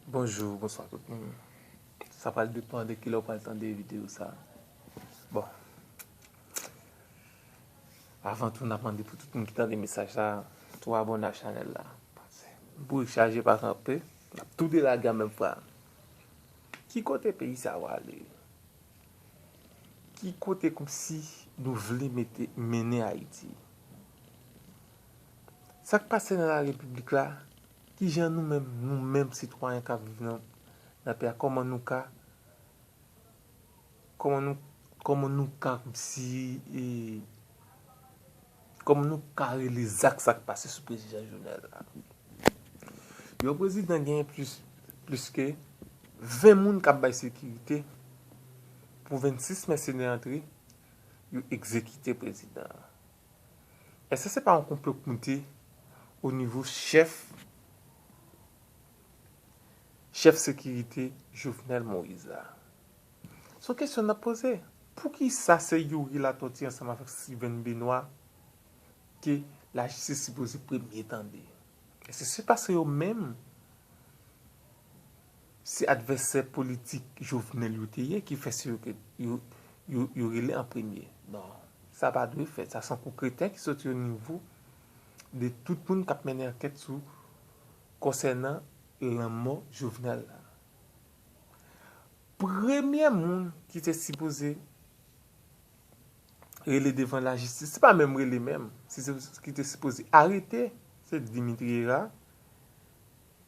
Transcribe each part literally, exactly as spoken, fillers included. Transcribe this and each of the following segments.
Bonjou, bonswa tout moun. Sa pral depann de kilè w pral tande videyo sa. Bon. Avan tou, n ap mande pou tout moun ki tande mesaj sa, tou abòne ak chanèl la. Bouri chaje pa kanpe, n ap tou delage an menm fwa. Ki kote peyi sa a ale? Ki kote kòmsi nou vle mete, mennen Ayiti? Sa k pase nan la repiblik la, kijan nou menm, nou menm sitwayen k ap viv nan, nan peyi a, kòman nou ka, kòman nou, kòman nou ka kòmsi, e, kòman nou ka rele zak sa k pase sou prezidan Jovenel la? Yon prezidan genyen plis, plis ke ven moun k ap bay sekirite pou vennsis mèsenè antre, yo egzekite prezidan an. Èske se pa yon konplo k moute o nivo chèf, chèf sekirite Jovenel Moïse la? Se yon kesyon n ap poze. Poukisa se Youri Latortue ansanm avèk Steven Benoît ke lajistis sipoze premye tande? Èske se paske yo menm se advèsè politik Jovenel yo te ye ki fè se yo ke yo, yo, yo rele an premye? Non, sa pa dwe fèt. Sa se yon kou kreten ki soti o nivo de tout moun k ap mennen ankèt sou, konsènan lanmò Jovenel la. Premye moun ki te sipoze rele devan lajistis, se pa menm rele menm, se, se ki te sipoze arete, se Dimitri Hérard,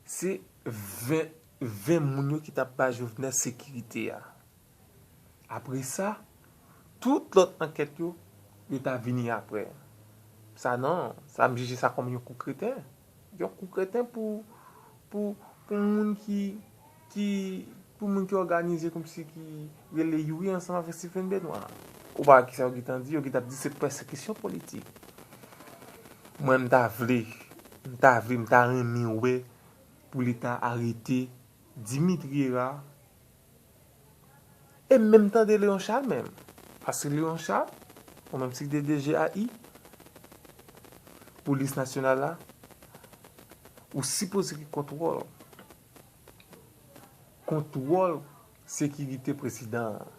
se ven, ven moun yo ki t ap ba Jovenel sekirite a. Apre sa, tout lòt ankèt yo, yo ta vini apre. Sa non, sa m jije sa kòm yon kou kreten. Yon kou kreten pou, pou, pou moun ki, ki, pou moun ki òganize kòmsi ki rele Youri ansanm avèk Steven Benoît. Ou pa wè kisa yo gentan di, yo gentan ap di se pèsekisyon politik. Mwen, m ta vle, m ta vle, m ta renmen wè pou Leta arete Dimitri Hérard, e menm tande Léon Charles menm. Paske Léon Charles, ou menm si te D G A I, Polis Nasyonal la, ou sipoze gen kontwòl. Kontwòl sekirite prezidan an.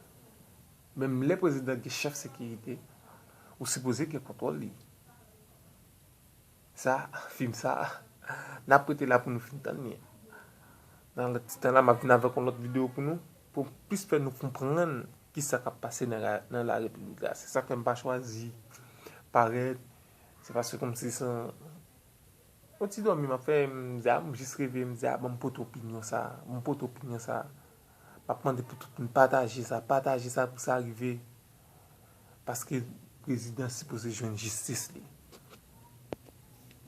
Menm lè prezidan gen chèf sekirite, ou sipoze gen kontwòl li. Sa, fim sa, n ap rete la pou nou fin tann li. Nan lòt ti tan la, m ap vin avèk yon lòt videyo pou nou, pou plis fè nou konprann kisa k ap pase nan la, nan la repiblik la. Se sa k fè m pa chwazi parèt, se paske kòmsi se yon ti dòmi m ap fè, m di, a, m jis reve, m di, a, ban m pote opinyon sa, ban m pote opinyon sa. M ap mande pou tout moun pataje sa, pataje sa pou sa rive. Paske prezidan sipoze jwenn jistis li.